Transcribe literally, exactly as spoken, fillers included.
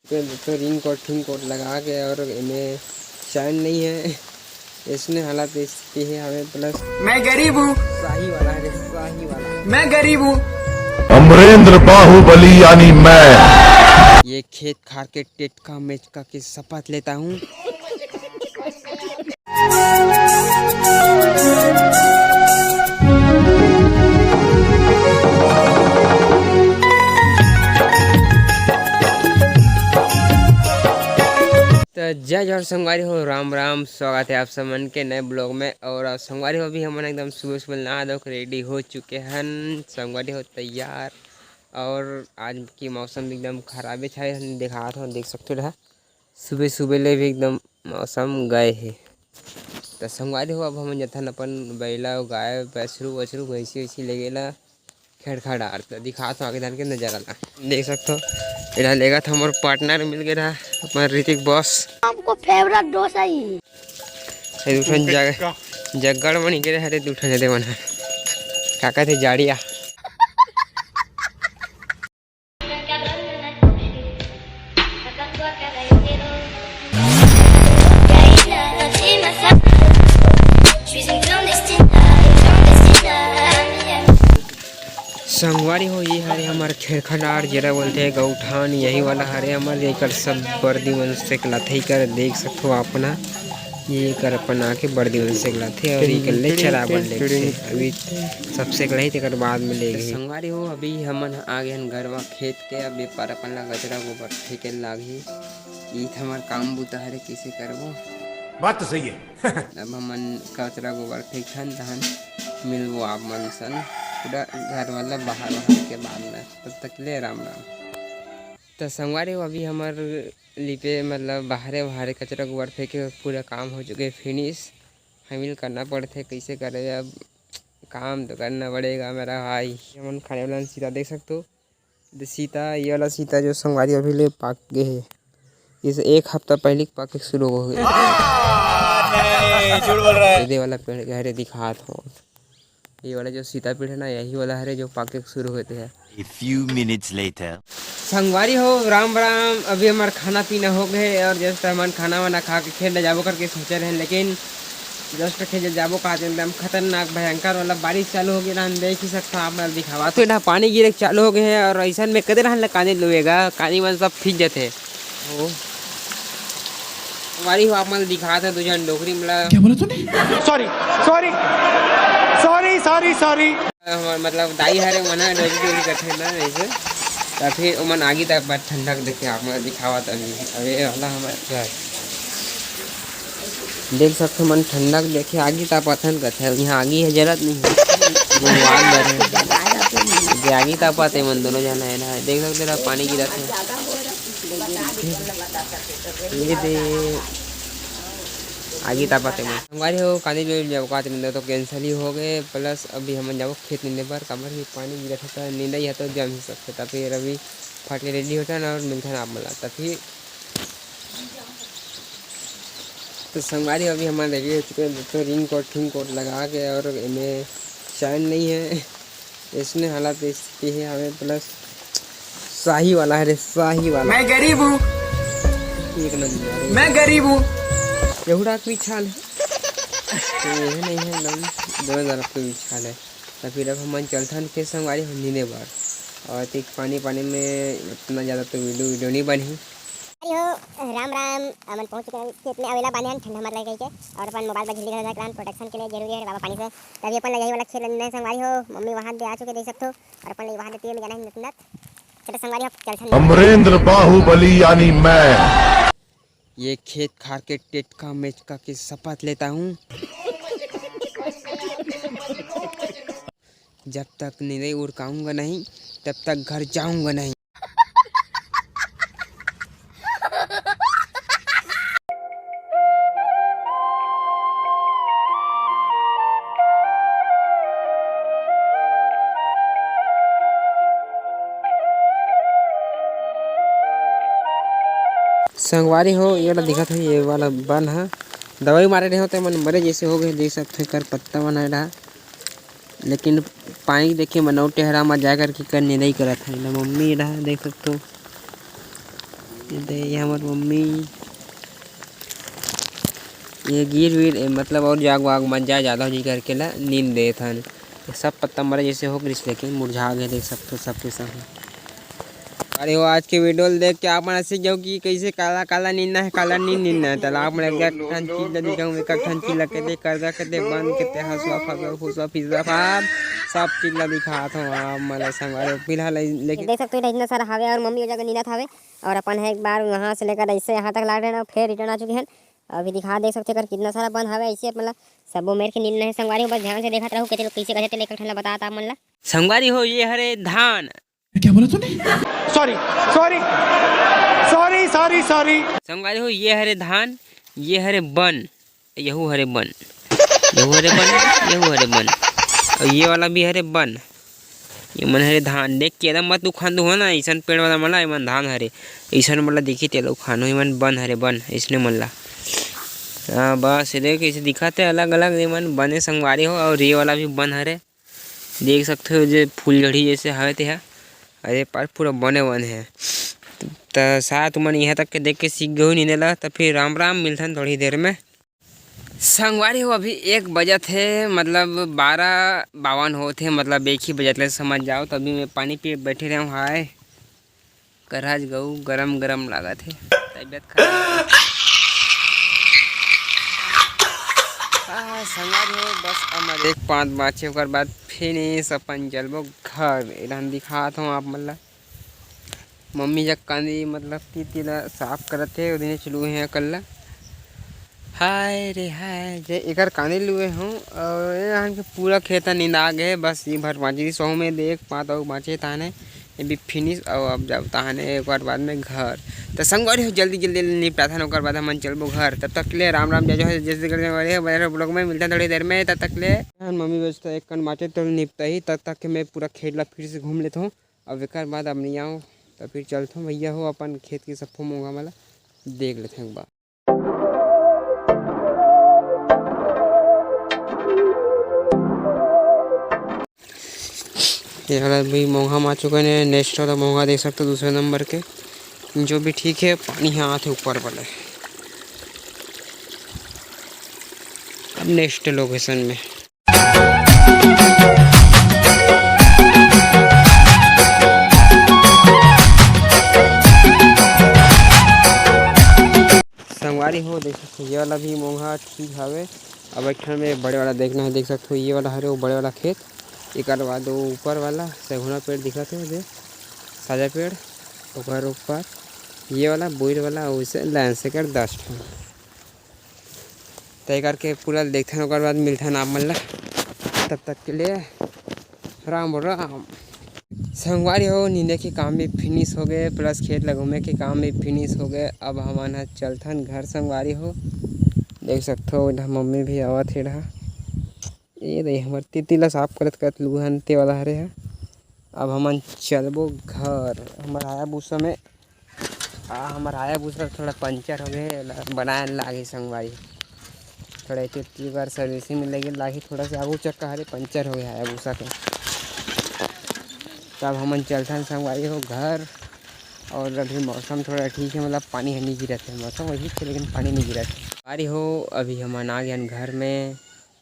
तो रिंग कोट ठिंग कोट लगा के और एमे चैन नहीं है, इसने हालत स्थिति है हमें प्लस। मैं गरीब हूँ। शाही वाला है, शाही वाला। मैं गरीब हूँ। अमरेंद्र बाहुबली यानी मैं। ये खेत खार के टेटका मेचका की शपथ लेता हूँ। तो जय जोहार संगवारी हो, राम राम, स्वागत है आप सब मन के नए ब्लॉग में। और संगवारी हो, अभी हमन एकदम सुबह सुबह नहा धो के रेडी हो चुके हन संगवारी हो, तैयार। और आज की मौसम एकदम खराबे छाए हन, दिखात हो, देख सकते हो, सुबह सुबह ले भी एकदम मौसम गए हे। तो संगवारी हो, अब हमन जथन अपन बैला, गाय, बछरू, बछरू, भैंसी, वैसी लेगे ला खेड़खा डार। तो दिखात हो आगे धान के नजारा ला, देख सकते हो। एला लेगत हमर पार्टनर मिल गए रहा, अपन ऋतिक बॉस। आपको फेवरेट डोसा ही। ए, दू ठन जग-, जग्गड़ मन गिरे हरे, दू ठन दे मन ह। का कहते, जाड़िया। संगवारी हो, ये हरे हमर खेरखा डार, जेला बोलते हैं गौठान, यही वाला हरे हमर। एकर सब बरदी मन से लाथे कर, देख सकते हो आप ना, ये कर अपन आके बरदी मन से लाथे और ये कर ले चरावन लेथे। अभी सबसे कड़ाई तेकर बाद में लेगे। संगवारी हो, अभी हमन आ गए हन गरवा खेत के। अब ये पर अपन ला कचरा गोबर फेंके लागही। ई त हमर काम बूता हरे, कइसे करबो? बात तो सही है। अब हमन कचरा गोबर फेंकथन, तहन मिलबो आप मन सन पूरा घर वाला बाहर, बाहर के बाद में। तब तक ले राम राम। त संगवारी हो, अभी हमर लिपे, मतलब बाहरे, बाहरे कचरा गोबर फेंके, पूरा काम हो चुके, फिनिश। हमिल करना पड़थे, कइसे करे अब, काम तो करना पड़ेगा मेरा भाई। हमन खाने वाला सीता देख सकते हो, दे सीता, ये वाला सीता जो संगवारी अभी ले पाक गए है, इस एक हफ्ता पहले पाके शुरू हो गए। नहीं, झूठ बोल रहा है। ये वाला पेड़ के हरे दिखात हो, ये वाला जो सीता पेड़ है ना, यही वाला हरे जो पाके शुरू होते हैं। A few minutes later। संगवारी हो, राम राम। अभी हमार खाना पीना हो गए और जस्ट हमन खाना वाना खा के खेत ले जाबो करके सोचे रहे, लेकिन जस्ट खेत ले जाबो का एकदम खतरनाक भयंकर वाला बारिश चालू हो गया। हम देख ही सकता, आप मन दिखावा तो ना, पानी गिरे के चालू हो गए हैं और ऐसा में कदे रहन ला कांदी लुएगा, कांदी मन सब भीग जाते हैं। ओ संगवारी हो, आप मन दिखात है दो जन डोकरी मला। क्या बोला तूने? Sorry, sorry, sorry, sorry, sorry. हमर मतलब दाई हरे मन ह डोरी डोरी करथे ना ऐसे, त फिर ओमन आगी तापा ठंडक देखे आप मन दिखावत अभी। अबे वाला हमर घर देख सकथो मन ठंडक देखे आगी तापा थन कथे। यहाँ आगी है जलत नहीं है। वो आग बर है। जे आगी तापा ते मन दोनों जन है ना, देख सकते रहा पानी गिरत है। ये दे आगी तापा ते मन। संगवारी हो, कांदी जो जाओ का तो कैंसिल ही हो गए, प्लस अभी हमन जाबो खेत नींदे बर, काबर कि पानी गिरत हे त निंदाई ह तो जम ही सकथे। त फिर अभी फट के रेडी होथन और मिलथन आप मन ला। त फिर तो संगवारी अभी हमन रेडी हो चुके हैं, तो रिंग कोट ठिंग कोट लगा के, और एमे चैन नहीं है, इसने हालत स्थिति है हमें प्लस शाही वाला है रे, शाही वाला। मैं गरीब हूँ। एक नंबर। मैं गरीब हूँ। यहूड़ा के बिछाल है। तो यह नहीं है एकदम, दोनों तरफ के बिछाल है। तो फिर अब हमन चलथन के संगवारी हो नींदे बर। और ठीक पानी, पानी में उतना ज़्यादा तो वीडियो, वीडियो नहीं बनी। अरे हो, राम राम। हमन पहुंच चुके हैं खेत में, अवेला बांधे हन ठंडा मत लगे के, और अपन मोबाइल पर झिल्ली घला रखना प्रोटेक्शन के लिए जरूरी है बाबा पानी से। तभी अपन ले यही वाला खेत लेने संगवारी हो, मम्मी वहां दे आ चुके, देख सकते हो, और अपन ले वहां देती है, ले जाना है नत नत। चलो संगवारी हो, चल ठंडा। अमरेंद्र बाहुबली यानी मैं। ये खेत खार के टेटका मेचका की शपथ लेता हूँ। जब तक निंदई उड़काऊंगा नहीं, तब तक घर जाऊंगा नहीं। संगवारी हो, ये वाला दिखत है, ये वाला बन है, दवाई मारे रहे होते मन मरे जैसे हो गए, देख सकते हो, कर पत्ता बना रहा। लेकिन पानी देखे मनऊ टेहरा म जाए करके कर निंदई करत हे। एला मम्मी रहा देख सकथो। ये दे, ये हमर मम्मी, ये गिर वीर, ए, मतलब, और जाग वाग मत जाए, जादा हो जी करके ला नींद देत हन। ये सब पत्ता मरे जैसे हो गिस, लेकिन मुरझा गए, देख सकते हो, सबके सब। अरे वो आज के वीडियो ल देख के आप मन सीख जाओ कि कैसे काला काला नींदना है, काला नींद नींदना है। तालाब में एक ठन चीज ला दिखाऊं, एक ठन चीज ला कहते, करदा कहते, बंद कहते, हंसवा फसवा फुसवा फिसवा फाब, सब चीज ला दिखात हूँ आप मन ला संगवारी हो। फिलहाल ये देख सकते हो, इतना सारा हावे और मम्मी ओ जगह नींदत हावे और अपन है एक बार वहाँ से लेकर ऐसे यहाँ तक लाग रहे हैं, फिर रिटर्न आ चुके हैं। अभी दिखा देख सकते हो, अगर कितना सारा बन हावे ऐसे, मतलब सबो मेर के नींदना है संगवारी हो। बस ध्यान से देखत रहू, कैसे लोग कैसे कहते, एक ठन ला बतात आप मन ला। संगवारी हो, ये हरे धान। क्या बोला तूने? Sorry, sorry, sorry, sorry, sorry. संगवारी हो, ये हरे धान, ये हरे बन, यहू हरे बन, यहू हरे बन, यहू हरे बन, और ये वाला भी हरे बन। ये मन हरे धान, देख के एकदम मत उखान दो हो ना, ऐसन पेड़ वाला मन ला, ये मन धान हरे, ऐसन मन ला देखी तेला उखानो, ये मन बन हरे बन, इसने मन ला। हाँ, बस ये देख, इसे दिखाते अलग अलग, ये मन बने संगवारी हो, और ये वाला भी बन हरे। देख सकते हो, जे फूलझड़ी जैसे हवे ते ह, अरे पार पूरा बने बने हे। त साथ मन यहाँ तक के देख के सीख गए नींदे ला, त फिर राम राम, मिलथन थोड़ी देर में। संगवारी हो, अभी एक बजत हे, मतलब बारह बावन होत हे, मतलब एक ही बजत ले समझ जाओ। तभी मैं पानी पिए बैठे रहे हूँ। हाय, करहज गऊ, गरम गरम लागत हे, तबीयत खराब हे। आ, संगवारी हो, बस हमर एक पात बाँचे, ओकर बाद फिनिश, अपन चलबो घर। एला हम दिखात हूँ आप मन ला। मम्मी जग कांदी, मतलब तीती ला साफ करत हे, ओ दिन चलू हे कल्ला। हाय रे हाय, जे एकर कांदी लुए हूँ, और ये धान के पूरा खेत निंदा गए, बस ये भर बाँची, सौ में देख पात अउ बाँचे ताने। ये भी फिनिश, अउ अब जाओ तहाने एक बार बाद में घर। त संगवारी हो, जल्दी जल्दी निपटाथन, ओकर बाद हमन चलबो घर। तब तक के लिए राम राम, जय जोहार, जय छत्तीसगढ़। संगवारी हो, बने रहो ब्लॉग में, मिलता थोड़ी देर में। तब तक के लिए मम्मी बस तो एक कन बाँचे तो निपटा ही, तब तक के मैं पूरा खेत ला फिर से घूम लेता हूँ। अब एकर बाद अब नहीं आऊँ, तो फिर चलता हूँ भैया हो, अपन खेत के सफो मोंघा वाला देख लेते हैं एक बार। ये वाला भी मोंघा मा चुके हैं, नेक्स्ट वाला मोंघा देख सकते हो, दूसरे नंबर के, जो भी ठीक है, पानी यहाँ आते ऊपर वाला है। अब नेक्स्ट लोकेशन में। संगवारी हो, देख सकते हो, ये वाला भी मोंघा ठीक हवे। अब एक ठन में बड़े वाला देखना है, देख सकते हो, ये वाला हरे, वो बड़े वाला खेत, एकर बाद वो ऊपर वाला सगुना पेड़ दिखत हे, जे साजा पेड़, ओकर ऊपर ये वाला बोइर वाला, वैसे लाइन से कर दस ठन। तय करके पूरा देखथन, ओकर बाद मिलथन आप मन ला। तब तक के लिए राम राम। संगवारी हो, नींदे के काम भी फिनिश हो गए, प्लस खेत ला घूमे के काम भी फिनिश हो गए। अब हमन ह चलथन घर संगवारी हो। देख सकथो, इधर मम्मी भी आवत हे रहा। ये दे हमर तीती ला साफ करत करत लुहन ते वाला हरे ह। अब हमन चलबो घर। हमर हायाबुसा में आ, हमर हायाबुसा थोड़ा पंचर हो गए, एला बनाए ल लागही संगवारी। थोड़ा एक एक बार सर्विसिंग में लेगे लागही, थोड़ा सा आगू चक्का हरे पंचर हो गया हायाबुसा के। तब हमन चलथन संगवारी हो घर। और अभी मौसम थोड़ा ठीक है, मतलब पानी ह नहीं गिरत है, मौसम वही है लेकिन पानी नहीं गिरत है। संगवारी हो, अभी हमन आ गए घर में।